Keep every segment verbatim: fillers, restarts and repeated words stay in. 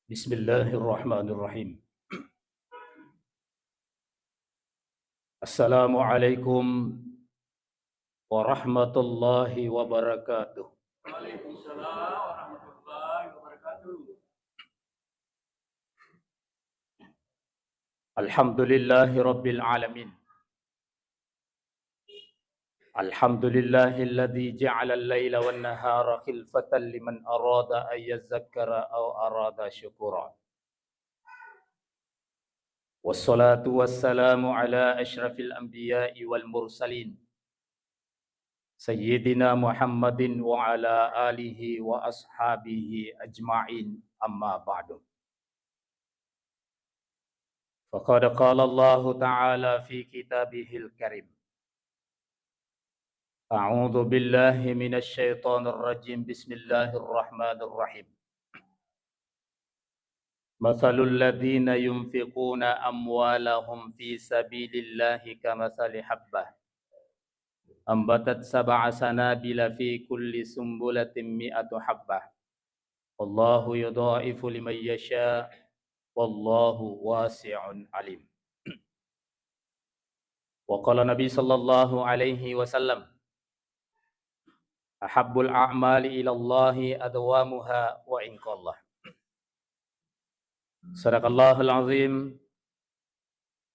Bismillahirrahmanirrahim. Assalamualaikum warahmatullahi wabarakatuh. Waalaikumsalam warahmatullahi wabarakatuh. Alhamdulillahi rabbil alamin. Alhamdulillahilladzi ja'alal laila wan nahara khilfatan liman arada an yadzakkara aw arada syukura. Wassalatu wassalamu ala asyrafil anbiya'i wal mursalin, Sayyidina Muhammadin wa ala alihi wa ashabihi ajma'in, amma ba'du. Faqad qala Allahu ta'ala fi kitabihil karim. A'udzu billahi minasy syaithanir rajim. Bismillahirrahmanirrahim. Matsalul ladzina yunfiquna amwalahum fi sabilillahi kamatsali habbah ambatat sab'a sanabila fi kulli sumbulatin mi'atu habbah. Wallahu yudha'ifu liman yasha, wallahu wasi'un alim. Wa qala Nabi sallallahu alaihi wasallam, "Ahabbul a'mali ilallahi adwamuha wa in qalla." Sadaqallahul azim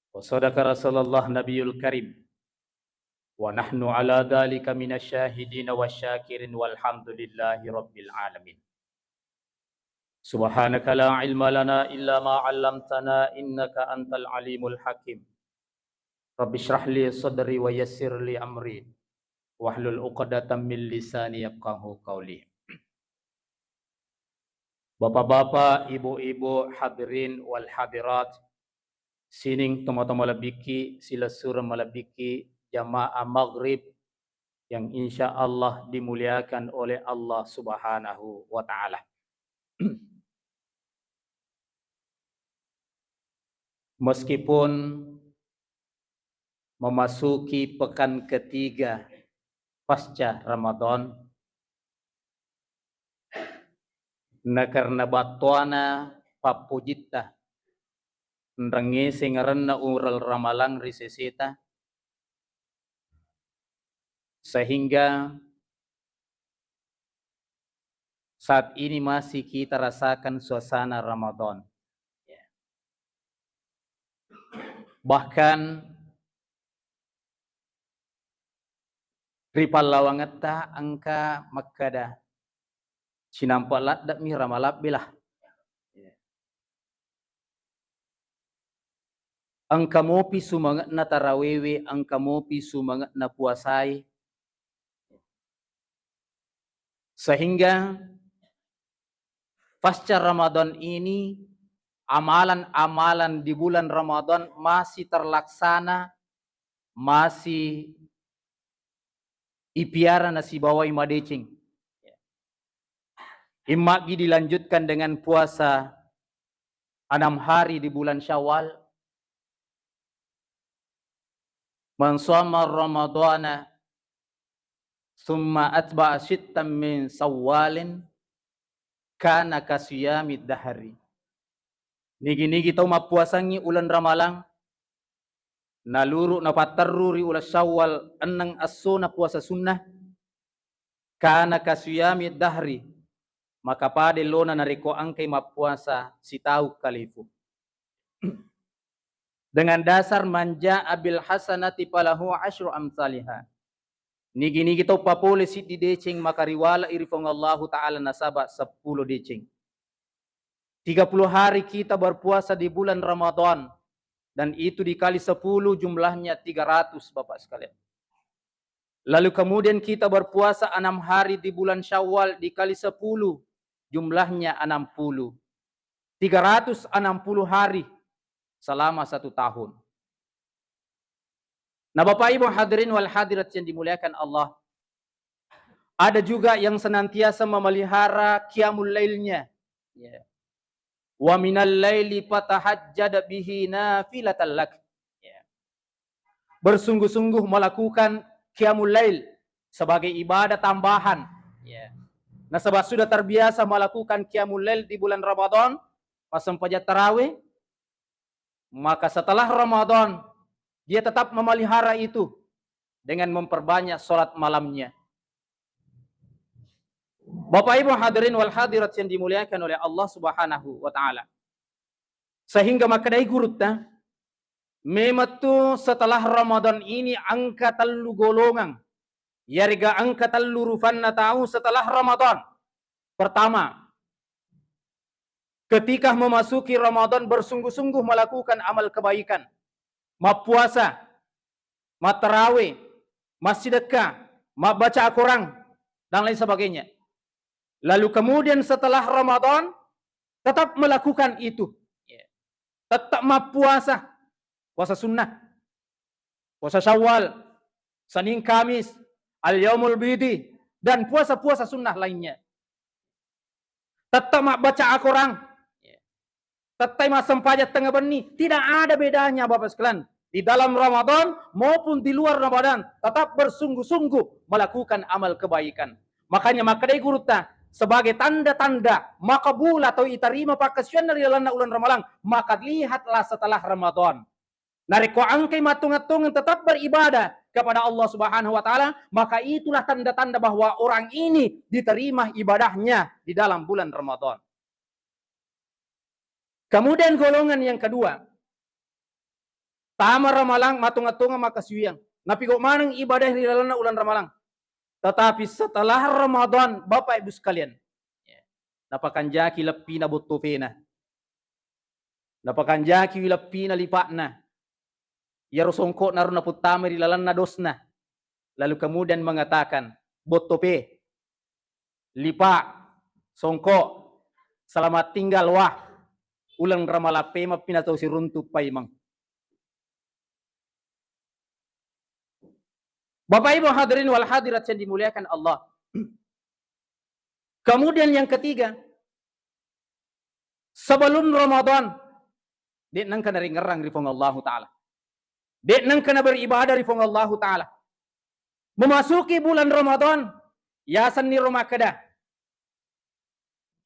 wa sadaqa Rasulullah Nabiyul Karim. Wa nahnu ala dzalika minasy syahidina wasyakirin walhamdulillahi rabbil alamin. Subhanaka la ilma lana illa ma 'allamtana innaka antal alimul hakim. Rabbi shrah li sadri wa yassir li amri wahlul 'uqdatam min lisani yafqahu qawli. Bapak-bapak, ibu-ibu, hadirin wal hadirat, sining tomatoa malebbikki, silessureng malebbikki, jamaah maghrib yang insya Allah dimuliakan oleh Allah Subhanahu wa Ta'ala. Meskipun memasuki pekan ketiga pasca Ramadan, na karena battoana pappojitta, nrengngeseng arenna uleng ramalang ri seseta, sehingga saat ini masih kita rasakan suasana Ramadan. Ya. Bahkan ri pallawangetta engka makkeda, "Cinampa ladde'mi ramalabbe lah." Ya. Engka mopi sumange'na tarawewe, engka mopi sumange'na puasae. Sehingga pasca Ramadan ini, amalan-amalan di bulan Ramadan masih terlaksana, masih ipiara nasibawai madeceng. Immagi dilanjutkan dengan puasa enam hari di bulan Syawal. "Man shoma Ramadhana tsumma atba'a sittan min Syawalin kana kashiyamid dahri." Nigi-nigi tau mappuasangngi uleng Ramalang, naluru napatterru ri uleng Syawal enneng essona puasa sunnah, kana kashiyamid dahri, maka pada lona narekko engkai mappuasa sitau kalefu. Dengan dasar, "Man jaa bil hasanati falahu asyru amtsaliha." Nigi-nigi tau papole siddi deceng, maka riwale'i ri Puang Allahu Ta'ala nasaba seppulo deceng. Tiga puluh hari kita berpuasa di bulan Ramadan, dan itu dikali sepuluh, jumlahnya tiga ratus, Bapak sekalian. Lalu kemudian kita berpuasa enam hari di bulan Syawal, dikali sepuluh, jumlahnya enam puluh. Tiga ratus enam puluh hari selama satu tahun. Nah, Bapak Ibu hadirin wal hadirat yang dimuliakan Allah, ada juga yang senantiasa memelihara qiyamul lailnya. Ya. "Wa minal laili fatahajjad bihi nafilatan lak." Ya. Bersungguh-sungguh melakukan qiyamul lail sebagai ibadah tambahan. Ya. Nasaba sudah terbiasa melakukan qiyamul lail di bulan Ramadan, massempajang tarawih, maka setelah Ramadan, dia tetap memelihara itu dengan memperbanyak sholat malamnya. Bapak Ibu hadirin wal hadirat yang dimuliakan oleh Allah Subhanahu wa Ta'ala. Sehingga makkedai gurutta, memang tu setelah Ramadan ini engka tellu golongan. Yarega engka tellu rufanna tau setelah Ramadan. Pertama, ketika memasuki Ramadan bersungguh-sungguh melakukan amal kebaikan. Mappuasa, mattarawe, massidekka, mabbaca Al-Quran, dan lain sebagainya. Lalu kemudian setelah Ramadan, tetap melakukan itu. Ya. Tetap mappuasa, puasa sunnah, puasa Syawal, Senin Kamis, Al-Yaumul Bidi, dan puasa-puasa sunnah lainnya. Tetap mabbaca Al-Quran. Tettai massempajang tengnga benni, tidak ada bedanya, Bapak sekalian. Di dalam Ramadan maupun di luar Ramadan, tetap bersungguh-sungguh melakukan amal kebaikan. Makanya makkedai gurutta, sebagai tanda-tanda makabul atau itarima pakkasiwianna ri lalenna uleng Ramalang, maka lihatlah setelah Ramadan. Narekko engkai matungeng-tungeng tetap beribadah kepada Allah Subhanahu wa Ta'ala, maka itulah tanda-tanda bahwa orang ini diterima ibadahnya di dalam bulan Ramadan. Kemudian golongan yang kedua, tama Ramalang, matungeng-tungeng makkasiwiang. Napigau maneng ibadah ri lalenna uleng Ramalang. Tetapi setelah Ramadan, Bapak Ibu sekalian, ya, napakanjaki leppina bottopena. Napakanjaki leppina lipa'na. Iyaro songko'na ro naputtamai ri lalenna dosna. Lalu kemudian mengatakan, "Bottope, lipa', songko', selamat tinggal, wah. Uleng Ramalang pemappi na tau siruntu paimeng." Bapak Ibu hadirin wal hadirat yang dimuliakan Allah. Kemudian yang ketiga, sebelum Ramadan, de' nengka naringerrang ri Puang Allahu Ta'ala. De' nengka naberibadah ri Puang Allahu Ta'ala. Memasuki bulan Ramadan, yasenni ro makkeda,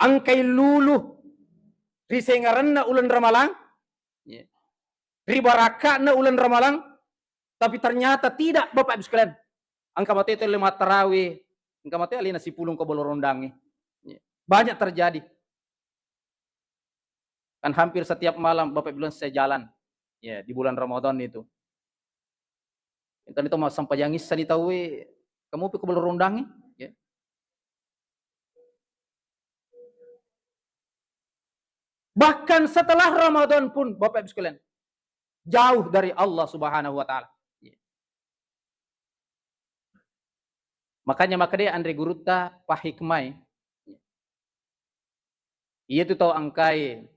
engkai lulu ri sengarenna uleng Ramalang, ya, ri barakka'na uleng Ramalang, tapi ternyata tidak, Bapak Ibu sekalian. Engka mate telle mattarawe, engka mate alena sipulung ko bolo rondangnge. Ya. Banyak terjadi. Kan hampir setiap malam Bapak Ibu saya jalan. Ya, di bulan Ramadan itu. Engkani to massempajang issa ni tauwe, kamu pi ko bolo rondangnge, ya. Bahkan setelah Ramadan pun, Bapak Ibu sekalian, jauh dari Allah Subhanahu wa Ta'ala. Ya. Makanya makkeda anre gurutta pahikmai. Iyatu tau engkae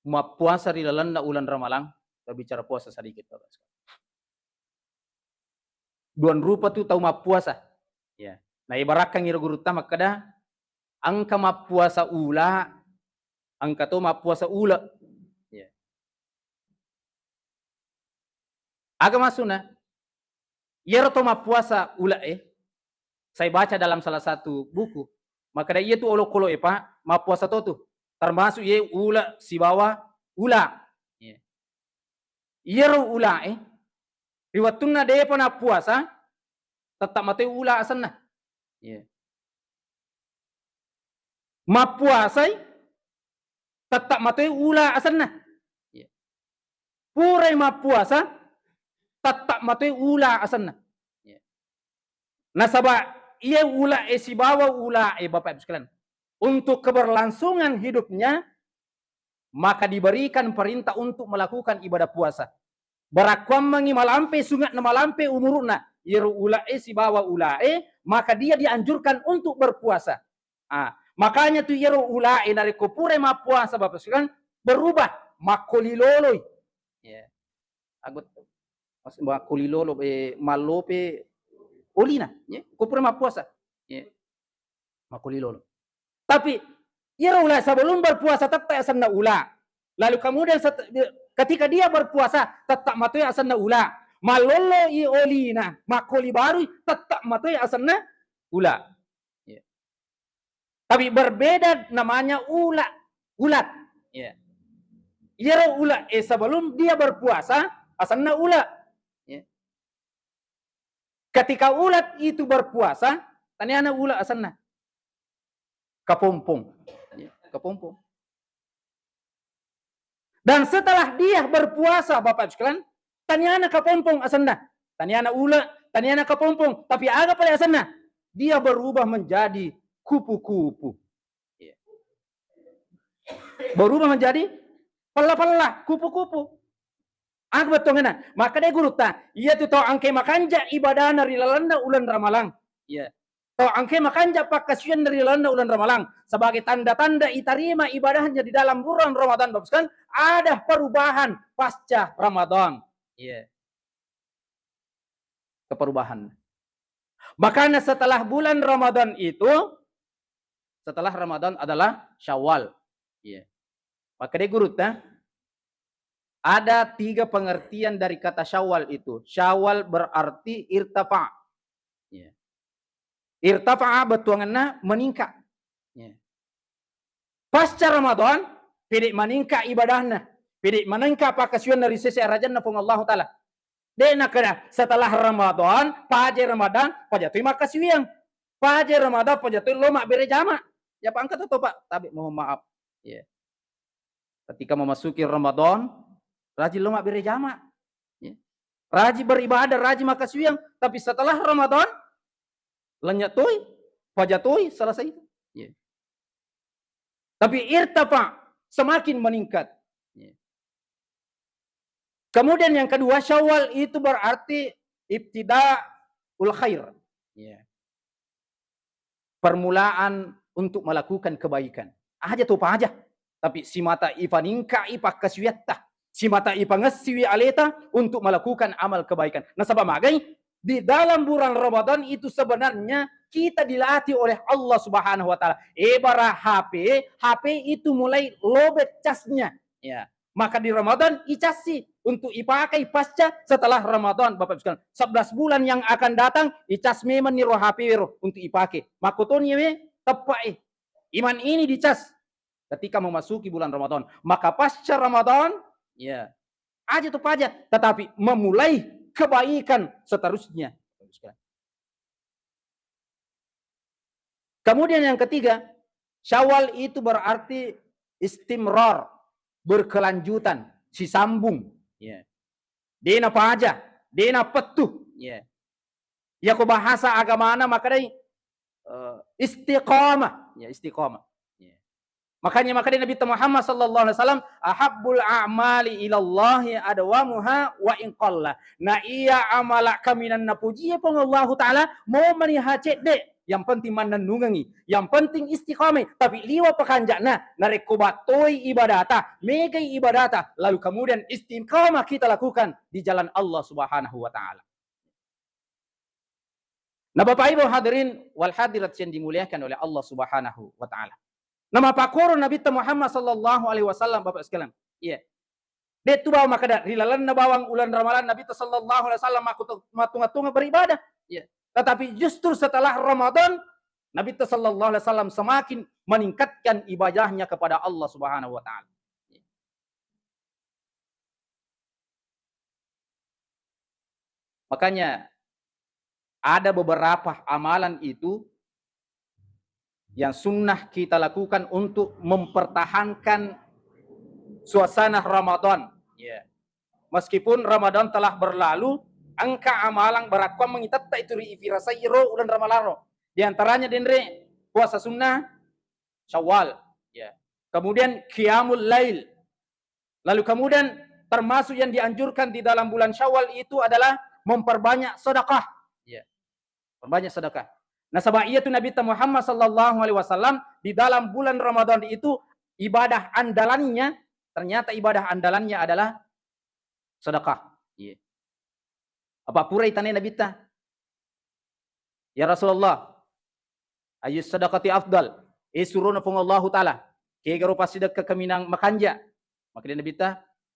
mappuasa ri lalenna uleng Ramalang, tau bicara puasa sedikit, Bapak. Duan rupa tu tau mappuasa. Ya. Na ibarakkangngi ro gurutta makkeda, engka mappuasa ula, engka to mappuasa ula. Ya. Aga maksudna? Iyaro to mappuasa ula'e, saya baca dalam salah satu buku, makkeda iyatu olokolo'e, Pak, mappuasa to tu, termasuk iye ula sibawa ula. Iya. Iyaro ula'e, ri wettunna de'pa nappuasa, tetap matoi ula asenna. Iya. Mappuasai, tetap matoi ula asenna. Iya. Purai mappuasa, tetap matoi ula asenna. Iya. Nasaba iye ula'e sibawa ula'e, Bapak Ibu sekalian, untuk keberlangsungan hidupnya, maka diberikan perintah untuk melakukan ibadah puasa. Barakkuammengngi malampe sunge'na, malampe umuru'na, iyaro ula'e sibawa ula'e, maka dia dianjurkan untuk berpuasa. Ah, makanya tu iyaro ula'e narekko purai mappuasa, Bapak sekalian, berubah, makkoli loloi. Ya. Agut-, mas-, makkoli lolo, eh, mallope olina, ya. Ko purai mappuasa. Ya. Makkoli lolo. Tapi iyaro ula sebelum berpuasa tetap asenna ula. Lalu kemudian set-, ketika dia berpuasa tetap matoi asenna ula. Mallollo i olina, makkoli barui tetap matoi asenna ula. Ya. Tapi berbeda namanya ula, ulat. Iya. Iyaro ule'e sebelum dia berpuasa, asenna ule'. Iya. Ketika ulat itu berpuasa, taniana ule' asenna. Kapompong. Iya, kapompong. Dan setelah dia berpuasa, Bapak Ibu sekalian, taniana kapompong asenna. Taniana ule', taniana kapompong. Tapi aga pale asenna? Dia berubah menjadi kupu-kupu. Iya. Berubah menjadi pella-pella, kupu-kupu. Aga bettuanna? Makkeda gurutta, iyatu tau engkae makanja ibadahna ri lalenna uleng Ramalang. Iya. Tau engkae makanja pakkasuwianna ri lalenna uleng Ramalang sebagai tanda-tanda itarima ibadahnya di dalam bulan Ramadan, Bapak sekalian, ada perubahan pasca Ramadan. Iya. Keperubahan. Makanya setelah bulan Ramadan itu, setelah Ramadan adalah Syawal. Iya. Makkeda gurutta, ada tiga pengertian dari kata Syawal itu. Syawal berarti irtafa. Iya. Irtafa'a bettuangenna meningkat. Iya. Pasca Ramadan, pede' meningkat ibadahna, pede' meningkat pakkasuwianna ri sese arajanna Puang Allahu Ta'ala. De' nakkeda setelah Ramadan, paja Ramadan, paja toi makkasuwiang. Paja Ramadan, paja toi lo mabbere jama. Ya, Pak, engka to, Pak. Tapi mohon maaf. Iya. Ketika memasuki Ramadan, rajin lo mabbere jama. Ya. Rajin beribadah, rajin makkasuwiang. Tapi setelah Ramadan, lenya' toi, paja toi, selesai itu. Ya. Tapi irtafa, semakin meningkat. Ya. Kemudian yang kedua, Syawal itu berarti ibtidaul khair. Ya. Permulaan untuk melakukan kebaikan. Aja to paja. Tapi simata ipaningka'i pakkasuwiatta. Simata ipangessiwi aleta untuk melakukan amal kebaikan. Nasaba magai, di dalam bulan Ramadan itu sebenarnya kita dilatih oleh Allah Subhanahu wa Ta'ala. Ebara H P, H P itu mulai lobet casnya. Ya. Maka di Ramadan icassi untuk ipakai pasca setelah Ramadan, Bapak Ibu sekalian. Sebelas bulan yang akan datang, icas memang niro H P wero untuk ipakai. Makkotoni we, teppai. Iman ini dicas ketika memasuki bulan Ramadan. Maka pasca Ramadan, ya, aja tu paja, tetapi memulai kebaikan seterusnya. Kemudian yang ketiga, Syawal itu berarti istimrar, berkelanjutan, sisambung. Ya. Dena paja, dena pettu. Ya. Yako bahasa agamana makkedai, eh, istiqamah. Ya, istiqamah. Ya. Makanya, makanya Nabi Muhammad sallallahu alaihi wasallam, "Ahabbul a'mali ilallahi adwamuha wa in qalla." Na iya amala kaminang napujie Puang Allahu Ta'ala, momani ha cedde, yang penting mannennungengi, yang penting istiqamah, tapi liwa pakanja'na, narekko battoi ibadata, megai ibadata, lalu kemudian istiqamah kita lakukan di jalan Allah Subhanahu wa Ta'ala. Nah, Bapak Ibu hadirin wal hadirat yang dimuliakan oleh Allah Subhanahu wa Ta'ala. Nah, mappakkoro Nabitta Muhammad sallallahu alaihi wasallam, Bapak sekalian. Iya. De'tu bawang makkeda, ri lalenna bawang uleng Ramalang Nabitta sallallahu alaihi wasallam makkutu-, mattunga-tunga beribadah. Iya. Tetapi justru setelah Ramadan, Nabitta sallallahu alaihi wasallam semakin meningkatkan ibadahnya kepada Allah Subhanahu wa Ta'ala. Makanya, ada beberapa amalan itu yang sunnah kita lakukan untuk mempertahankan suasana Ramadan. Ya. Meskipun Ramadan telah berlalu, engka amalan barakkuang mengitetta itu ri ifirasai ro uleng Ramalang ro. Di antaranya denre puasa sunnah Syawal. Ya. Kemudian qiyamul lail. Lalu kemudian termasuk yang dianjurkan di dalam bulan Syawal itu adalah memperbanyak sedekah. Ya. Perbanyak sedekah. Nasaba iyatu Nabitta Muhammad sallallahu alaihi wasallam di dalam bulan Ramadan itu ibadah andalannya, ternyata ibadah andalannya adalah sedekah. Iya. Apa pura itane Nabitta? Ya Rasulullah, ayyus sadaqati afdal? Eh, surona Puang Allahu Ta'ala, kegaro passidekka kaminang makanja? Makkeda Nabitta,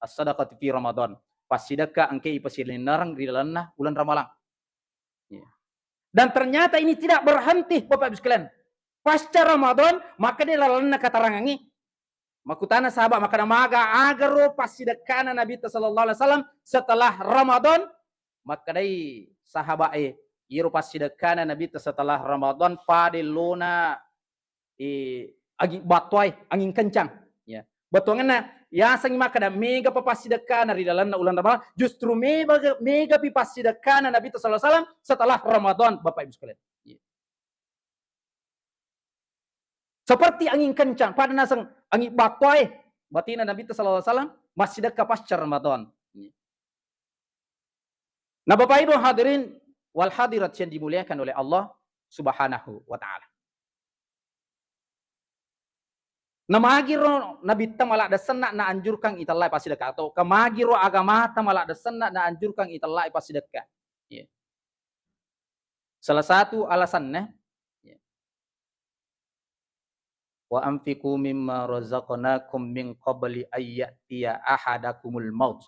as-sadaqatu fi Ramadan. Passidekka engke ipasilennereng ri lalenna uleng Ramalang. Iya. Dan ternyata ini tidak berhenti, Bapak Ibu sekalian. Pasca Ramadan, makkeda lalenna keterangangi, Makkutana sahabat makkeda, "Maga agaro passidekkana Nabitta sallallahu alaihi wasallam setelah Ramadan?" Makkedai sahabat e, "Iyaro passidekkana Nabitta setelah Ramadan pada lona, eh, agi-, battoae, angin kencang." Ya. Bettuangenna, yasengngi makkeda mega pa passidekkana ri lalenna uleng Ramadan, justru mega, mega pi passidekkana Nabitta sallallahu alaihi wasallam setelah Ramadan, Bapak Ibu sekalian. Ya. Seperti angin kencang, pada naseng angin battoae. Batina Nabitta sallallahu alaihi wasallam massidekka pasca Ramadan. Nah, Bapak Ibu hadirin wal hadirat yang dimuliakan oleh Allah Subhanahu wa Ta'ala. Namagiro Nabitta maladdesenna naanjurkan itellai passidekka, atau kemagiro agamata maladdesenna naanjurkan itellai passidekka. Iya. Salah satu alasannya, ya. "Wa anfiqu mimma razaqnakum min qabli ay ya'tiya ahadakumul maut."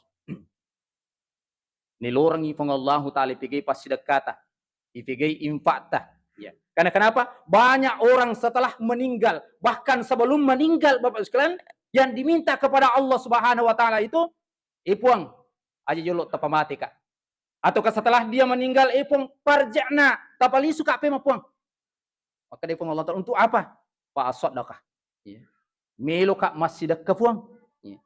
Nilorengngi Puang Allahu Ta'ala ipegai passidekkata, ipegai infakta. Ya. Karena kenapa? Banyak orang setelah meninggal, bahkan sebelum meninggal, Bapak Ibu sekalian, yang diminta kepada Allah Subhanahu wa Ta'ala itu, "Eh Puang, aja jolo tapamateka." Ataukah setelah dia meninggal, "Eh Puang, parja'na, tapalisuka pema Puang." Maka dia Puang Allah Ta'ala, "Untuk apa?" "Fa asaddaqah." Ya. "Meloka massidekka Puang." Ya.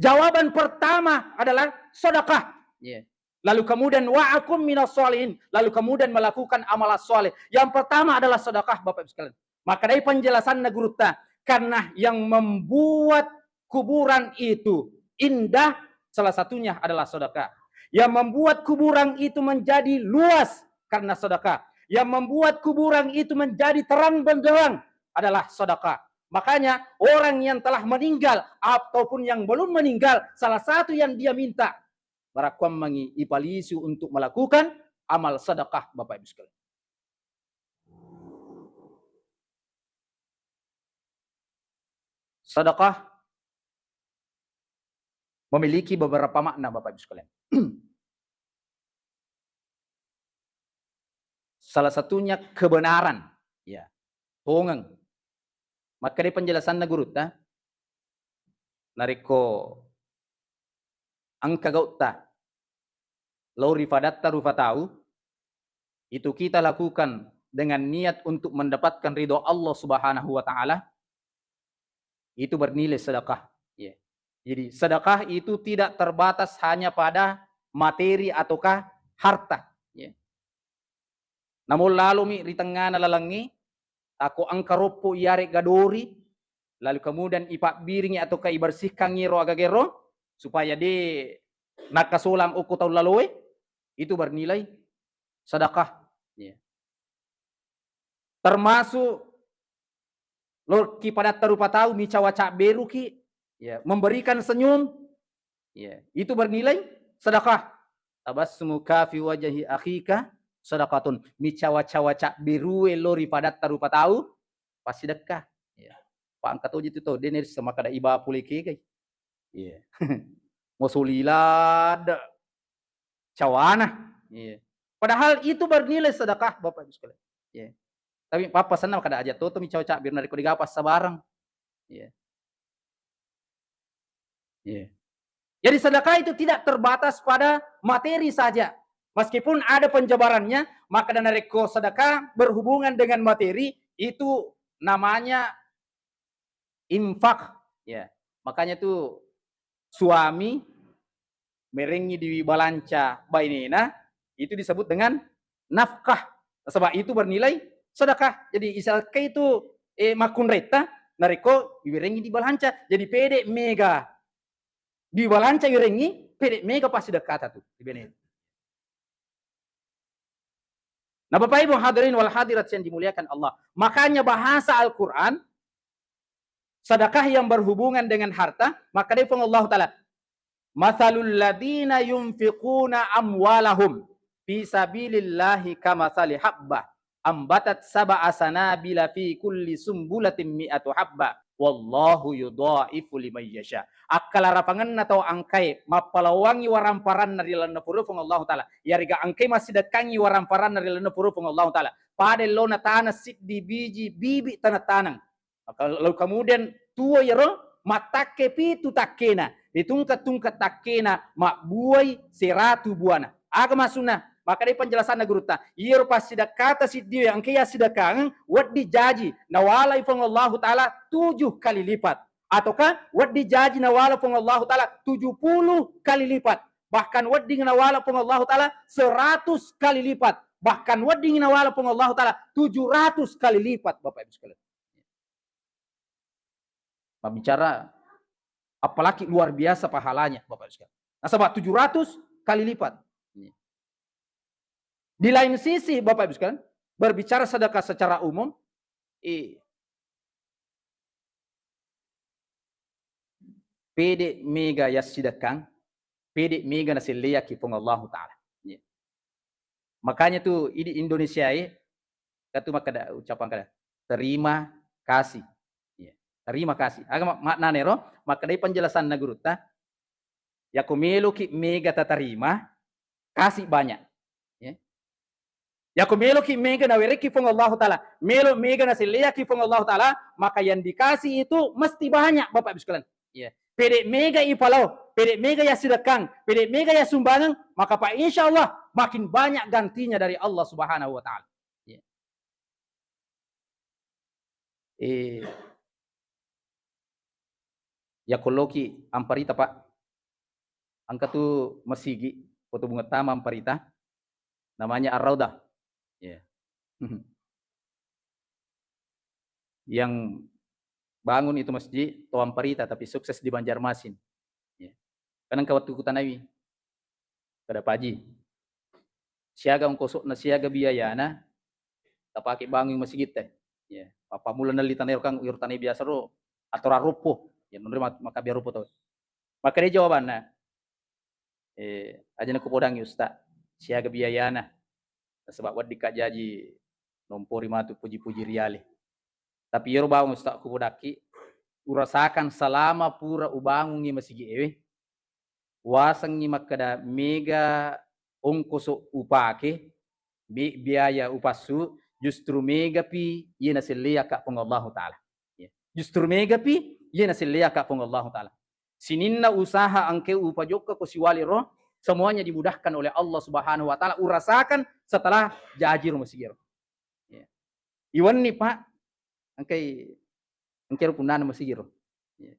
Jawaban pertama adalah sedekah. Ya. Lalu kemudian, "Wa akun minas sholihin." Lalu kemudian melakukan amal soleh. Yang pertama adalah sedekah, Bapak Ibu sekalian. Maka dari penjelasanna gurutta, karena yang membuat kuburan itu indah, salah satunya adalah sedekah. Yang membuat kuburan itu menjadi luas karena sedekah. Yang membuat kuburan itu menjadi terang benderang adalah sedekah. Makanya orang yang telah meninggal ataupun yang belum meninggal, salah satu yang dia minta, barakkuammengi ipalisu untuk melakukan amal sedekah, Bapak Ibu sekalian. Sedekah memiliki beberapa makna, Bapak Ibu sekalian. Salah satunya kebenaran, ya, tongeng. Makkeda penjelasanna gurutta, narekko engka gautta lao ri padatta rupa tau, itu kita lakukan dengan niat untuk mendapatkan ridho Allah Subhanahu wa Ta'ala, itu bernilai sedekah. Ya. Jadi, sedekah itu tidak terbatas hanya pada materi ataukah harta. Ya. Namun lalomi ri tengngana lalengnge, tako engka roppo iyare'ga dori, lalu kemudian ipabbiringi ataukah ibersihkangngi ro agaga ero, supaya de nakkasolang okko tau laloe, itu bernilai sedekah. Ya. Termasuk loki padatta rupa tau, micawa cabberuki, ya, memberikan senyum, ya, itu bernilai sedekah. Tabassumuka fi wajhi akhika sadaqatun. Micawa-cawa cabberue lo ri padatta rupa tau, passidekka. Ya. Pangka toji tu to, de nerissa makkeda iba pole kegai. Iya. Mosolilad cawana. Iya. Padahal itu bernilai sedekah, Bapak Ibu sekalian. Iya. Tapi pappasenna makkeda aja toto mi cawa cabbir narekko digapas sabarang. Iya. Iya. Jadi sedekah itu tidak terbatas pada materi saja. Meskipun ada penjabarannya, maka dan narekko sedekah berhubungan dengan materi, itu namanya infak. Ya. Makanya tuh suami merengngi dibalanca bainena, itu disebut dengan nafkah. Sebab itu bernilai sedekah. Jadi, isalke itu, eh, makkunretta, narekko iwerengngi dibalanca. Jadi, pede mega dibalanca iwerengngi, pede mega passidekkata tu, ibene. Nah, Bapak Ibu hadirin wal hadirat yang dimuliakan Allah. Makanya bahasa Al-Quran, sedekah yang berhubungan dengan harta, maka dari Allah Ta'ala, "Matsalul ladzina yunfiquna amwalahum fi sabilillahi kamatsali habbah ambatat sab'a sanabila fi kulli sumbulatin mi'atu habbah, wallahu yudha'ifu liman yasha." Akkalarapangenna tau engkae mappalawangi waramparanna ri lalenna pura Puang Allahu Ta'ala, yarega engkae massidekkangngi waramparanna ri lalenna pura Puang Allahu Ta'ala, pada lona taneng siddi biji bibi taneng-taneng. Maka lalu kemudian tuo iyaro mattakke pitu takkena, ri tungke-tungke takkena mabbuai seratu buana. Aga maksudna? Makkedai penjelasanna gurutta, iyaro passidekkata siddiwe engka yassidekkangeng wedding jaji nawalai Puang Allahu Ta'ala tujuh kali lipat. Ataukah wedding jaji nawala Puang Allahu Ta'ala tujuh puluh kali lipat. Bahkan wedding nawala Puang Allahu Ta'ala seratus kali lipat. Bahkan wedding nawala Puang Allahu Ta'ala tujuh ratus kali lipat, Bapak Ibu sekalian. Berbicara apalagi luar biasa pahalanya, Bapak Ibu sekalian. Nasaba tujuh ratus kali lipat. Di lain sisi, Bapak Ibu sekalian, berbicara sedekah secara umum, eh, pede mega yassidekkang, pede mega naselleaki Puang Allahu Ta'ala. Iya. Makanya tu idi Indonesia e, katu makkeda, ucapan kada, terima kasih. Iya. Terima kasih. Aga ma-, maknana ero, makkedai penjelasanna gurutta, yako meloki mega tatarima, kasih banyak. Ya. Yako meloki mega nawereki Puang Allahu Ta'ala, melo mega naselleaki Puang Allahu Ta'ala, maka yang dikasih itu mesti banyak, Bapak Ibu sekalian. Ya. Pede mega ipalao, pede mega yassidekkang, pede mega yassumbangeng, maka Pak, insya Allah makin banyak gantinya dari Allah Subhanahu wa Ta'ala. Ya. Eh, yakko loki amparita, Pak, engka tu masigi, ko tu Bunga Tama amparita, namanya Ar-Raudah. Iya. Yang bangun itu masjid, to amparita, tapi sukses di Banjarmasin. Iya. Kan engka wettu kutanaiwi. Kada Paji. Siaga ongkoso'na, siaga biayana, tapake bangungi masigitta. Ya, pappammula nelli tanaero kan, iyaro tanae biasa ro, atorang roppo. Ya, nonroi mak-, makkabia roppo to. Makkedai jawabanna, eh, aja nakupodangi Ustaz, siaga biayana. Nasaba weddikka jaji nompori matu puji-puji riale. Tapi iyaro bawang Ustaz kupodakki, urasakan selama pura ubangungi masigi ewe, wasengngi makkeda mega ongkoso upake, bi-, biaya upassu, justru megapi iye naselleakka Puang Allahu Ta'ala. Ya. Justru megapi iye naselleakka Puang Allahu Ta'ala. Sininna usaha engke upajokka ko siwali ro, semuanya dimudahkan oleh Allah Subhanahu wa Ta'ala, urasakan setelah jaji ro masigi ro. Ya. Iwenni, Pak, engkai, engkai ro punnana masigi ro. Ya.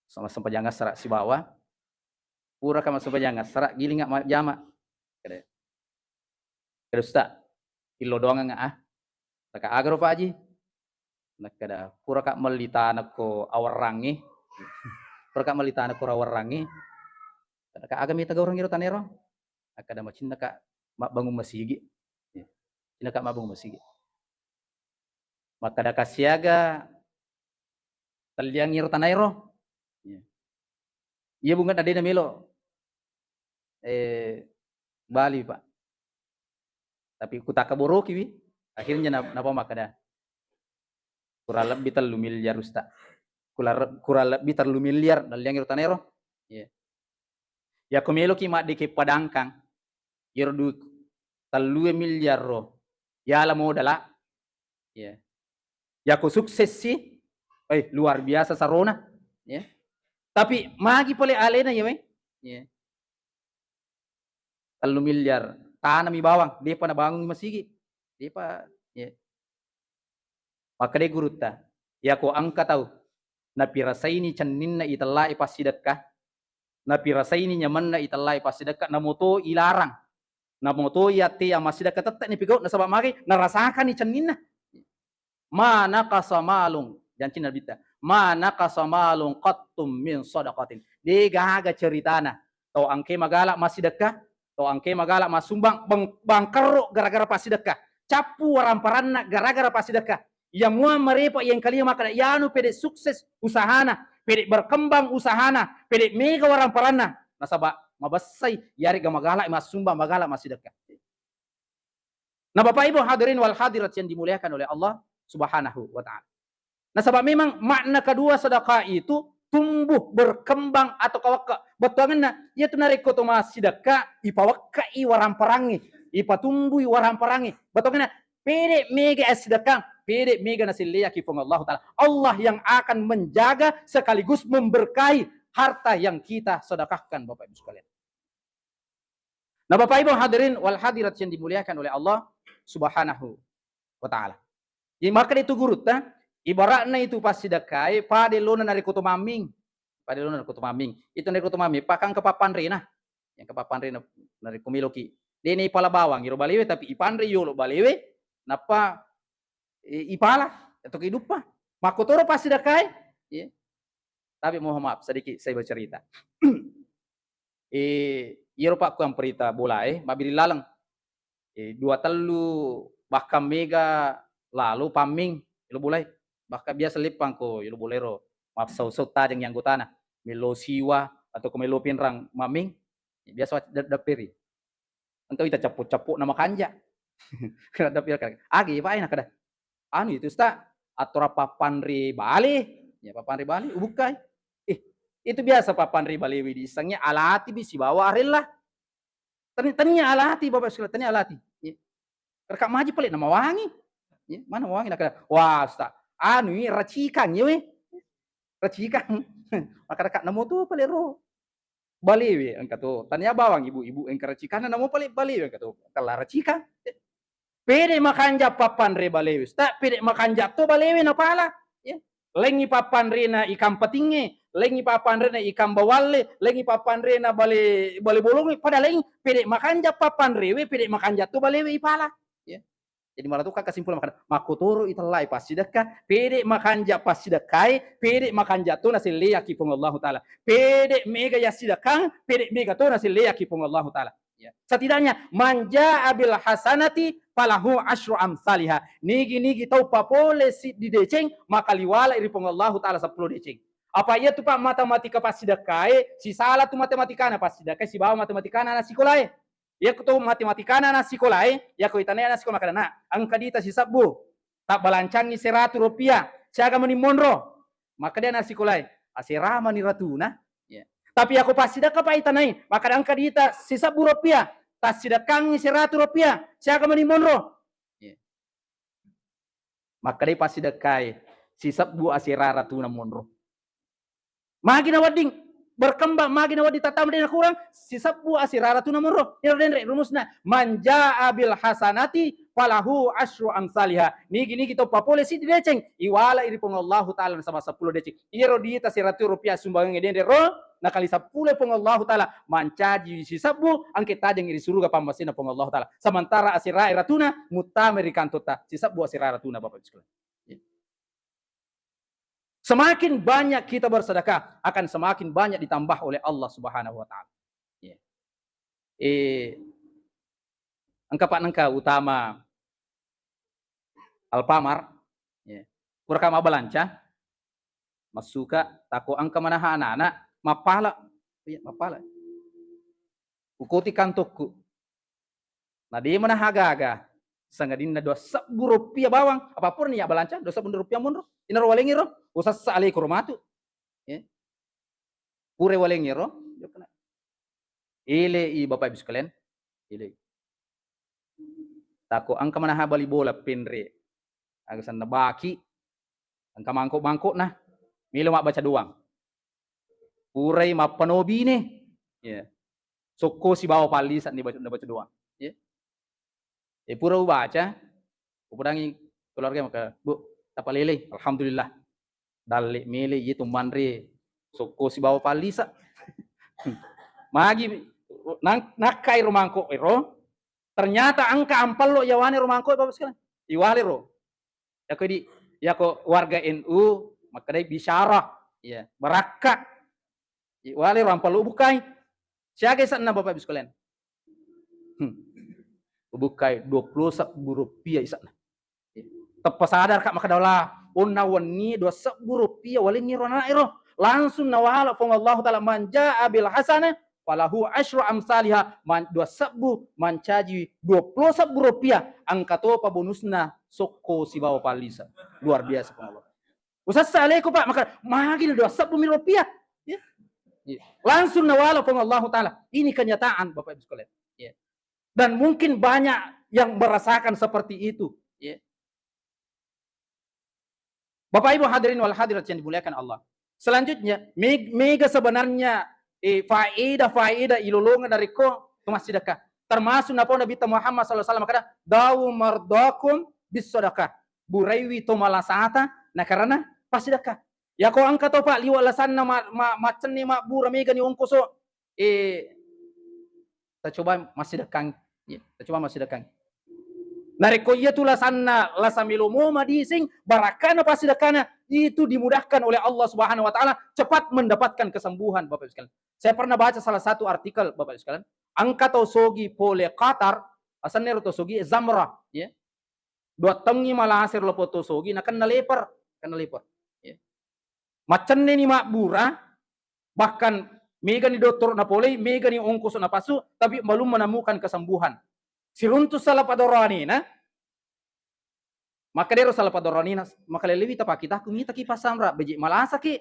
Sama sempajang asara sibawa, puraka massempajang asara, gilinga majjama. Kada. Kada Ustaz, illo doangengnga ah. Taka aga ro Pak Haji? Nakkeda, puraka melli tanah ko awarrangnge. Puraka melli tanah ko awarrangnge. Kada ka aga mita gaurang iro tanero? Akkeda macinnaka mabbangung masigi. Cinnaka mabbangung masigi. Makkeda kasiaga telliang iro tanaero. Iya. Iya bunga na dena melo. Eh, bali, Pak. Tapi kutakaboroki wi. Akhirnya na-, napa makkeda? Kurang lebih tellu miliar, Ustaz. Kurang re-, kurang lebih tellu miliar telliang iro tanaero. Iya. Yako meloki maddeke padangkang, iyaro du-, tellue miliar ro, yala modala. Ya. Yako sukses si, eh, luar biasa sarona. Ya. Tapi magi pole alena ya, weh? Ya. Tellu miliar, tanami bawang, depa nabangungi masigi. Depa, ya. Makkedai gurutta, yako engka tau napirasaini cenninna itellai passidekka, napirasaini nyamenna itellai passidekka, namoto ilarang, namoto iyatte yang massidekka tette nipigau, nasaba magi narasakani cenninna. Ma naqasa malun, jancinna Nabitta, ma naqasa malun qattum min sadaqatin. De gaga ceritana tau engke magala massidekka, tau engke magala massumbang, bang-, bangkerro gara-gara passidekka. Cappu waramparanna gara-gara passidekka. Iya mua marepa iya engkalia makkeda, iyanu pede sukses usahana, pede berkembang usahana, pede mega waramparanna. Nasaba mabessai, yarega magala massumbang, magala massidekka. Nah, Bapak Ibu hadirin wal hadirat yang dimuliakan oleh Allah Subhanahu wa Ta'ala. Nasaba memang makna kedua sedekah itu tumbuh, berkembang atau kawakka. Bettuangenna, iyatu narekko to massidekka, ipawakkai waramparangnge, ipatumbui waramparangnge. Bettuangenna, pede mega assidekkang, pede mega naselleaki Puang Allahu Ta'ala. Allah yang akan menjaga sekaligus memberkahi harta yang kita sedekahkan, Bapak Ibu sekalian. Nah, Bapak Ibu hadirin wal hadirat yang dimuliakan oleh Allah Subhanahu wa Ta'ala. Jadi, maka itu gurutta, ibaratna itu passidakkae, pada lona narekko to mamming. Pada lona narekko to mamming. Itu narekko to mamming, pakang ke pappanrena. Yang ke pappanrena narekko meloki. Dene ipala bawang, iro balewe, tapi ipanre yolo balewe, nappa, eh, ipala, atau iduppa. Makkotoro passidakkae. Iya. Tapi mohon maaf, sedikit saya bercerita. Eh, iyaro pakkuang perita bolae, mabbiring laleng. Eh, dua tellu bahkan mega lalo pamming ilo bolae. Bahkan biasa leppang ko ilo bolaero. Massau-sau tajeng anggotana. Melo siwa atau ko melo pinrang mamming, biasa da-, dapperi. Engka ita cappo-cappo na makanja. Kena dapi-, agi, Pak, enak kada. Anu itu, Ustaz, aturan pappanre bale. Ya, pappanre bale, ubukkai. Eh, itu biasa pappanre balewe diissengnge alati bi sibawa arella. Tani-, tania alati, Bapak Sekalian, tania alati. Ya. Rekka maji pale namawangi. Ya, mana mawangi nakada, "Wah, Ustaz, anu i, racikang ya, we." Racikang. Maka rekka namo tu pale ro. Balewe engka to. Tania bawang ibu-ibu engka racikanna, namo pale balewe engka to. Kella racikang. Pede makanja pappanre balewe, Ustaz, pede makanja to balewe napala. Ya. Lengngi pappanrena ikang patingnge, lengngi pappanrena ikang bawalle, lengngi pappanrena bale, bale bolongnge, pada leng, pede makanja pappanrewe, pede makanja to balewe ipala. Ya. Jadi, mala to ka kesimpulan makkeda, makkotoro itellai passidekka, pede makanja passidekkae, pede makanja to naselleaki Puang Allahu Ta'ala. Pede mega yassidekkang, pede mega to naselleaki Puang Allahu Ta'ala. Ya. Setidaknya, "Man jaa bil hasanati falahu asyru amsaliha." Nigi-nigi tau papole siddi deceng, maka liwala ri Puang Allahu Ta'ala seppulo deceng. Apa iya tu, Pak, matematika passidekkae, sisala tu matematikana passidekkae sibawa matematikana anak sikolae. Iya ko to matematikana anak sikolae, iya ko itanai anak sikola makkeda, "Nak, engka dita sisebbu, tabbalancangi seratu rupiah, siaga mani monro?" Makkeda anak sikolae, "Asera mani ratuna." Ya. Tapi iya ko passidekka, Pak, itanai, makkeda, "Engka dita sisebbu rupiah, tassidekkangi seratu rupiah, siaga mani monro?" Ya. Makkedai passidekkae, "Sisebbu asera ratuna monro." Magi nawedding berkembang, magi nawedding tattama de nakurang, sisebbu asera ratuna monro. Iyaro denre rumusna, "Man jaa bil hasanati falahu asyru amsaliha." Nigi-nigi to papole siddi deceng, iwala ri Puang Allahu Ta'ala nasaba seppulo deceng. Iyaro dita seratu rupiah sumbangangnge denre ro, nakali seppulo Puang Allahu Ta'ala, mancaji sisebbu, engka tajeng ri suruga pammasena Puang Allahu Ta'ala. Sementara asera ratuna, muttama ri kantotta, sisebbu asera ratuna, Bapak Ibu sekalian. Ya. Semakin banyak kita bersedekah, akan semakin banyak ditambah oleh Allah Subhanahu wa Ta'ala. Ya. Eh, engka, Pak, nengka utama Alfamart, ya. Pura ka mabbalanca, massuka, tako engka manaha anak-anak, mappala. Iya, mappala. Ukoti kantokku. Na de manaha aga-aga, sangadinna dua sebbu rupiah bawang, apa pura ni yabbalanca, dua sebbu rupiah monro. Inaro walengngi ro, usassa aleko ro matu. Ya. Pura walengngi ro, ele i Bapak Ibu sekalian, ele. Tako engka manaha bali bola penre. Aga senna baki, engka mangkok-mangkokna. Melo mabbaca doang. Purai mappanobine. Ya. Sokko sibawa pallise'ni baca, nabaca doang. Ya. E, pura ubaca, upodangi keluarga maka, "Bu, tapalele, alhamdulillah." Dalle mele iye tu manre sokko sibawa pallise. Magi nang-, nakkai ro mangkok ero, ternyata engka ampello yawane ro mangkok, Bapak sekalian. Iwale ro. Yako di, yako warga N U makkedai bisyarah, ya, barakka. Iwale ro ampello bukkai. Siaga ise'na, Bapak Ibu sekalian? Hmm. Bukkai dua puluh sebbu rupiah ise'na. Teppa sadar ka makkeda, "Wala, onna wenni dua sebbu rupiah walengngi ro anak ero." Langsung nawala Puang Allahu Ta'ala, "Man jaa bil hasanah falahu asyru amsaliha." Man-, dua sebbu mancaji dua puluh sebbu rupiah, engka topa bonusna sokko sibawa pallise. Luar biasa, Puang Allah. Usassa aleko, Pak, maka magi dua sebbu mi rupiah. Ya. Ya. Langsung nawala Puang Allahu Ta'ala. Ini kenyataan, Bapak Ibu sekalian. Ya. Dan mungkin banyak yang merasakan seperti itu. Ya. Bapak Ibu hadirin wal hadirat yang dimuliakan Allah. Selanjutnya, me-, mega sebenarnya, eh, faedah-faedah ilolongeng narekko to massidekka. Termasuk napau Nabi Muhammad sallallahu alaihi wasallam kada, "Dawu mardakum bis sadaqah." Buraiwi to malasata na karena passidekka. Yako engka to, Pak, liwa lasanna ma-, ma-, maccenni mabbura megani ongkoso. Eh, tacoba massidekkangngi. Iya, tacoba massidekkangngi. Narekko iya tu lasanna, lasa melomo madising, barakkana passidekkana, itu dimudahkan oleh Allah Subhanahu wa Ta'ala, cepat mendapatkan kesembuhan, Bapak Ibu sekalian. Saya pernah baca salah satu artikel, Bapak Ibu sekalian, engka tau sogi pole Qatar, asenna ero tau sogi Zamrah, ya. Dua taungngi malasa ero loppo tau sogi, nakenna leper, kenna leper. Ya. Maccenneni mabbura, bahkan megani dottoro napolei, megani ongkoso napasu, tapi belum menemukan kesembuhan. Siruntu sala padoroanina, makkeda ero sala padoroanina, "Makalelewi tapakitakku, mitaki pa Samra, beji malasaki."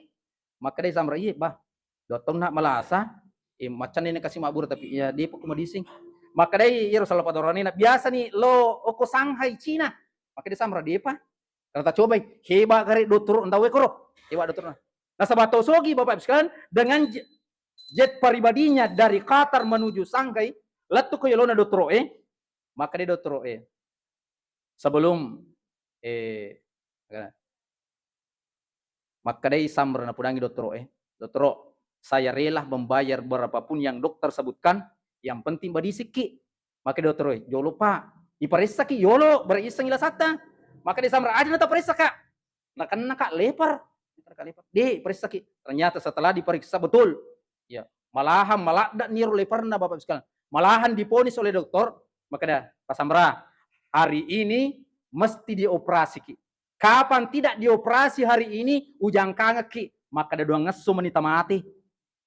Makkedai Samra, "Iye, bah, dua taunna malasa, eh, maccenneni kasi mabbura, tapi iya depa ku madising." Makkedai ero sala padoroanina, "Biasani lo oko Shanghai, Cina." Makkedai Samra, "Depa." Karena tacobai, heba gare dottoro ndawe koro. Heba dottoro. Nasaba to sogi, Bapak Ibu sekalian, dengan j-, jet pribadinya dari Qatar menuju Shanghai, lettu ko yolona dottoro e, makkedai dottoro e, sebelum, eh, makkedai Samra napudangi dottoro e, "Dottoro, saya rela membayar berapapun yang dokter sebutkan, yang penting badisikki." Makkeda dottoro e, "Jolo, Pak, iparessaki yolo, bara issengi lasatta." Makkeda Samra, "Aja nataparessaka." Nakenna, Kak, leper. Nakenna, Kak, leper. "De, paressaki." Ternyata setelah diperiksa betul. Ya, malahan maladda niro leperna, Bapak Ibu sekalian. Malahan diponis oleh dokter, makkeda, "Pak Samra, hari ini mesti dioperasiki. Kapan tidak dioperasi hari ini, ujangkangekki." Makkeda, "Duangngesso meni tamate."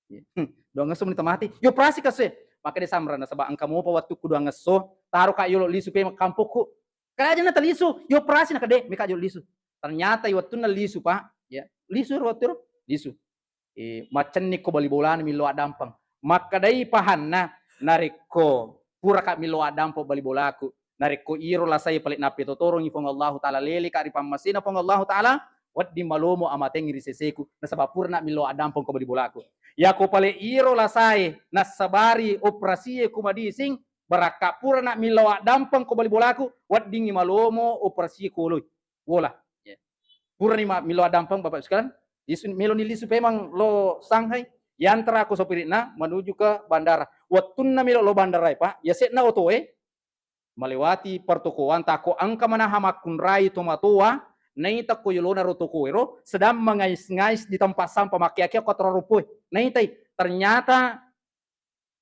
Iya. Hmm, duangngesso meni tamate. "Yoperasi kasse." Makkeda Samra, "Nasaba engka mopa wettukku duangngesso, taro ka yolo lisu pemeng kampokku." "Kada aja natalisu, yoperasi." Nakkeda, "De, meka jolo lisu." Ternyata i wettunna lisu, Pak, ya, lisu ro wettu ro, lisu. Eh, maccenni ko bali bolana millo addampeng. Makkedai pahanna, "Narekko puraka millo addampeng bali bolaku, narekko iro lasae pale nappetotorongi Puang Allahu Ta'ala, leleka ri pammasena Puang Allahu Ta'ala, wedding malomo amatengngi ri seseku, nasaba purana millo addampeng ko bali bolaku. Yako pale iro lasae nassabari operasie ku madising, barakka purana millo addampeng ko bali bolaku, weddingngi malomo operasie ku oloi." Wola. Ya. Purani ma-, millo addampeng, Bapak Ibu sekalian, lisu, meloni lisu pemeng lo Shanghai, yantarako sopirina menuju ke bandara. Wettunna melo lo bandarae, Pak, yase'na otoe, melewati pertokoan, tako engka manaha makkunrai tomatoa, naita ko yolona ro tokoero, sedang mengais-ngais di tempat sampah, makkeaki ko atoro roppoe. Naitai, ternyata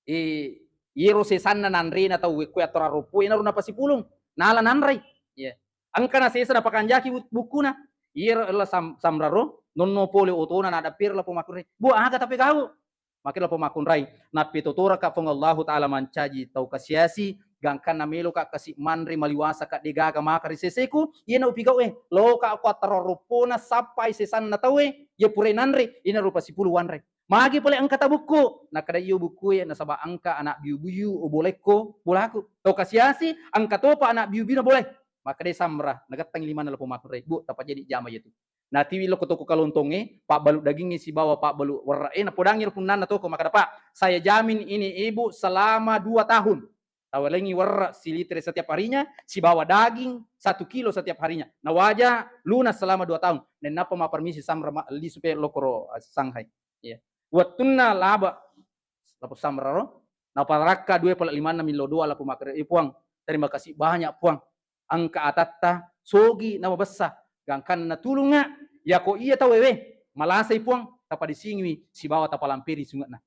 eh, iyero sesanna nanrena tauwe, kue atau raroppo, enaro napasipulung, nala nanrei. Iya. Engka nasesa napakanjaki bu-, bukkuna. Iyero ella sam-, samraro, nonno pole otona, nadappiro lapong makkunrai. "Bu, aga tapegau?" Makkeda lapong makkunrai, "Nappetotoraka Puang Allahu Ta'ala mancaji tau kasiasi, gangkanna meloka kasi manre maliwasaka degaga maka ri seseku, iyena upigau e, loka ko atau raroppona sappai sesanna tauwe, iya purai nanre, enaro pasipulung wanre." "Magi pole engka tabukku?" Nakkeda, "Iyo bukku e, nasaba engka anak biu-biu obolekko bolaku. Tau kasiasi, engka topa anak biu-biu na boleh." Makkedai Samra, nagettangi limanna lapong makkunrai, "Bu, tapajadi jama iyatu." Natiwi lo ko toko kalontongnge, pabbalu dagingnge sibawa pabbalu werre'e, napodangi ro punnanna toko, makkeda, "Pak, saya jamin ini ibu selama dua tahun. Tawalengi werre silitere setiap harinya, sibawa daging satu kilo setiap harinya. Nawaja lunas selama dua tahun." Nennapa mappermisi Samra ma-, lisu pe lokoro, eh, Shanghai. Iya. Wettunna laba, lapong Samra ro, naparakka dua pala limanna millo doa lapong makkeda, "Eh, Puang, terima kasih banyak, Puang. Engka atatta sogi namabessa, gangkanna natulungnga. Yako iya tauwe we, malasai, Puang, tapadisingiwi sibawa tapalamperi sunge'na."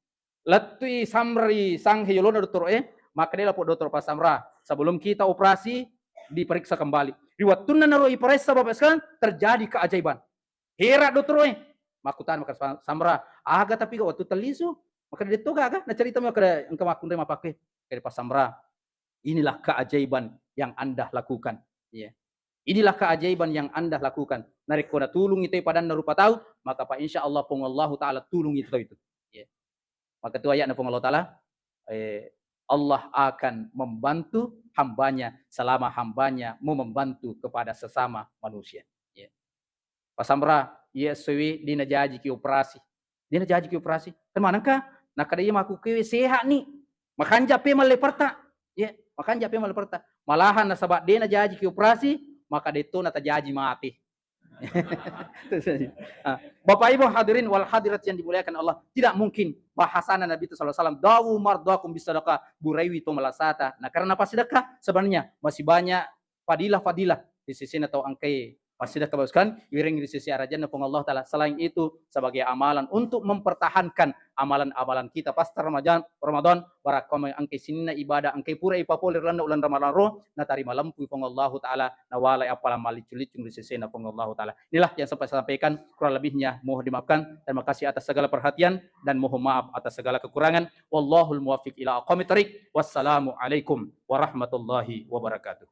Lettui Samra ri Shanghai yolona dottoro e, makkeda lapong dottoro, "Pak Samra, sebelum kita operasi, diperiksa kembali." Ri wettunna naro iparessa, Bapak sekalian, terjadi keajaiban. Hera dottoro e. Makkutana makkeda, "Samra, aga tapi ga wettu tellisu?" Makkeda, "Detto gaga." Nacerita makkeda, "Engka makkunrai mapakke." Makkeda Pak Samra, "Inilah keajaiban yang Anda lakukan." Iya. "Inilah keajaiban yang Anda lakukan." Narekko natulungi toi padanna rupa tau, maka pa insya Allah Puang Allahu Ta'ala tulungi tau itu. Iya. Maka tu ayatna Puang Allahu Ta'ala, eh, Allah akan membantu hambanya selama hambanya mau membantu kepada sesama manusia. Iya. Pasamra, iya essoe dena jajiki operasi. Dena jajiki operasi. Termanengka, nakkeda iya makkukewe sehatni. Makanja pe malleperta. Iya, makanja pe malleperta. Malahan nasaba dena jajiki operasi, maka detto natajaji mate. Ah, Bapak Ibu hadirin wal hadirat yang dimuliakan Allah, tidak mungkin bahasana Nabi itu sallallahu alaihi wasallam, "Dawu mardakum bisadaqah," buraiwi to malasata. Nah, karena apa sedekah? Sebenarnya masih banyak fadilah-fadilah di sisina tau engkai massidekka, Bapak sekalian, iwiring ri sisi arajanna Puang Allah Ta'ala. Selain itu, sebagai amalan untuk mempertahankan amalan-amalan kita pasca Ramadan, Ramadan, barakko engkai sininna ibadah, engkai pura ipapole ri lalenna uleng Ramadan ro, natarima lempui Puang Allah Ta'ala, nawalai appalang malliccu-liccung ri sesena Puang Allah Ta'ala. Inilah yang sempat saya sampaikan, kurang lebihnya mohon dimaafkan. Terima kasih atas segala perhatian dan mohon maaf atas segala kekurangan. Wallahul muwaffiq ila aqwamit thariq. Wassalamualaikum warahmatullahi wabarakatuh.